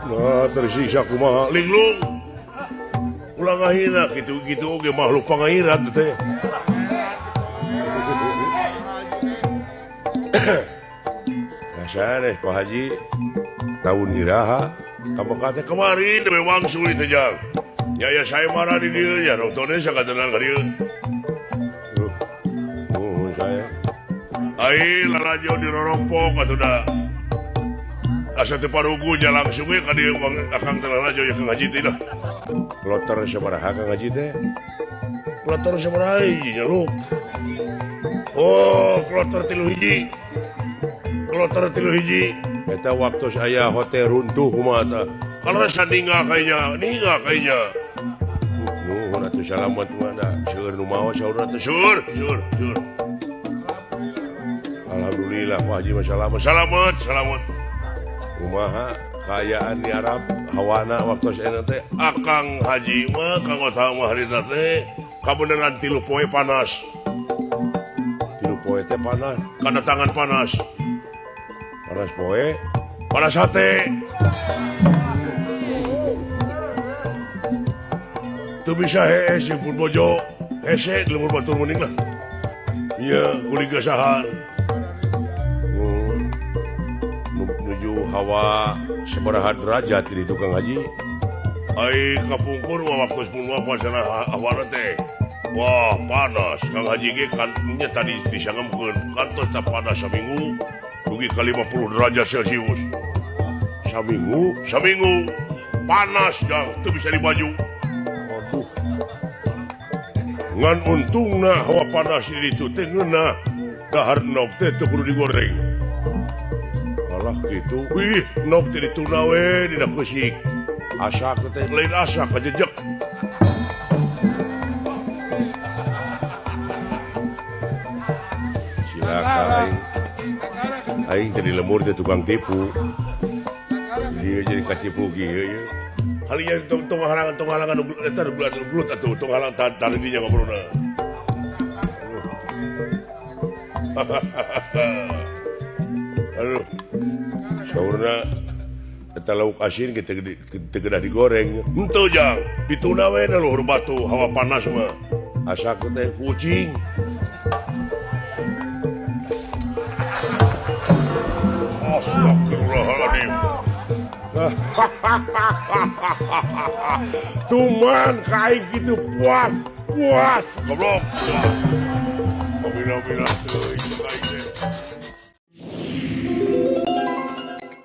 Nah tersiksa kumaha linglung ulah ngahina kitu-kitu oge makhluk pangahiran teh. Sanes Pak Haji tahun iraha ka Mekah teh kemarin dewe wangsul teh jang. Ya ya saya marah di dieu ya nontonnya sakatenan ka dieu. Oh saya. Ai lalajo dirorompok atuh da. Asa teu parugu nya langsung we ka dieu akang teh lalajo ya Kang Haji teh dah. Kloter sabaraha Kang Haji teh? Kloter sabaraha hiji nya lu? Oh, kloter 3 hiji. Kloter 3 hiji. Eta waktu saya hotel runtuh kumaha tah. Kalau rasa ninggal kayaknya, ninggal kayaknya. Nuhun atuh salamet mah da. Seueur nu maot saurna teh seueur, seueur, seueur. Alhamdulillah Pak Haji mah salamet, salamet, salamet. Kumaha kaayaan di Arab hawana waktu saya teh Akang Haji mah Kang Otang mah harita teh kabeneran 3 poe panas. 3 poe teh panas, kedatangan panas. Panas poe, panas hate. Teu bisa hees jeung pun bojo, hese di lembur batur meuning lah. Ieu kuring gasahan. Menuju hawa sabaraha derajat di tukang haji. Ai kapungkur mah waktu 10 apa cenah hawana teh. Wah, panas. Kang Haji ge kan nya tadi disangemkeun kantos teh panas saminggu dugi ka 50 derajat Celcius. Saminggu, saminggu panas jang teu bisa dibaju. Aduh. Ngan untungna hawa panas di ditu teh ngeunah. Dahar nog teh teu kudu digoreng. Alah kitu. Wih, nog teh dituna we dina keusik. Asak teh lain asak kajejek. Cilaka aing. Aing jadi lemur teh tukang tipu. Dia jadi kacipu kieu ieu. Halinya tong halangan tong halangan eta gelut atuh tong halang tahan dinya ngobrolna. Aduh. Saurna eta lauk asin kita gedah digoreng. Henteu jang, dituna we na luhur batu hawa panas mah. Asak teh kucing. Astagfirullahaladzim. Tuman kain gitu puas, puas. Goblok. Puas. Bina-bina teuing.